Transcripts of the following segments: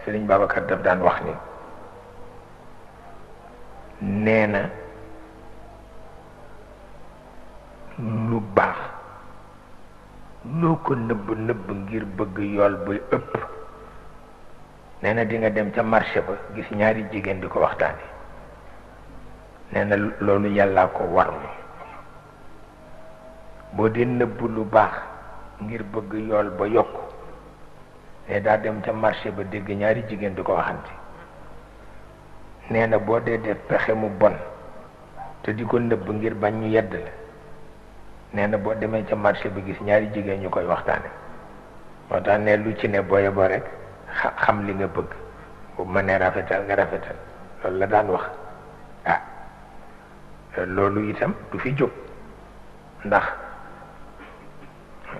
Sëriñ Babacar daf daan wax ni nee na lu baax loo ko nëbb nëbb ngir bëgg yool buy ëpp nee na di nga dem ca marché ba gis ñaari jigéen di ko waxtaane nee na loolu yàllaa ko war mi boo dee nëbb lu baax ngir bëgg yool ba yokk ne daa dem ca marché ba dégg ñaari jigéen di ko waxante nee na boo dee def pexe mu bon te di ko nëbb ngir bañ ñu yedd la nee na boo demee ca marché bi gis ñaari jigéen ñu koy waxtaane moo tax ne lu ci ne booye bo rek xam li nga bëgg bu mënee rafetal nga rafetal loolu la daan wax ah loolu itam du fi jóg ndax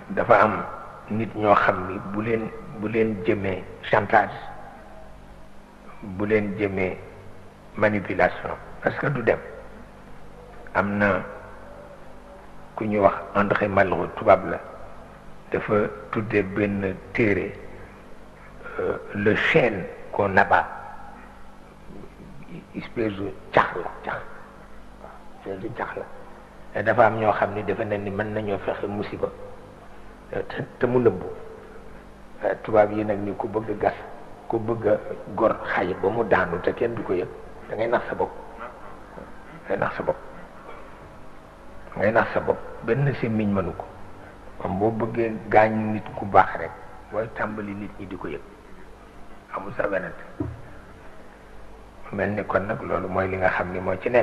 dafa am nit ñoo xam ni bu leen jëmee chantage bu leen jëmee manipulation parce que du dem am na ku ñu wax André Malraux tubaab la dafa tudde benn téere le chêne qu'on abat espèce de cax la dafa am ñoo xam ni defe na ni mën nañoo fexe musiba te mu nëbbu tubaab yi nag ni ku bëgg gas ku bëgg a gor xay ba mu daanu te kenn du ko yëg da ngay nax sa bopp benn semmiñ mënu ko am boo bëggee gaañ nit ku baax rek booy tàmbali nit ñi di ko yëg amul sa wenante mel ni kon nag loolu mooy li nga xam ni moo ci nekk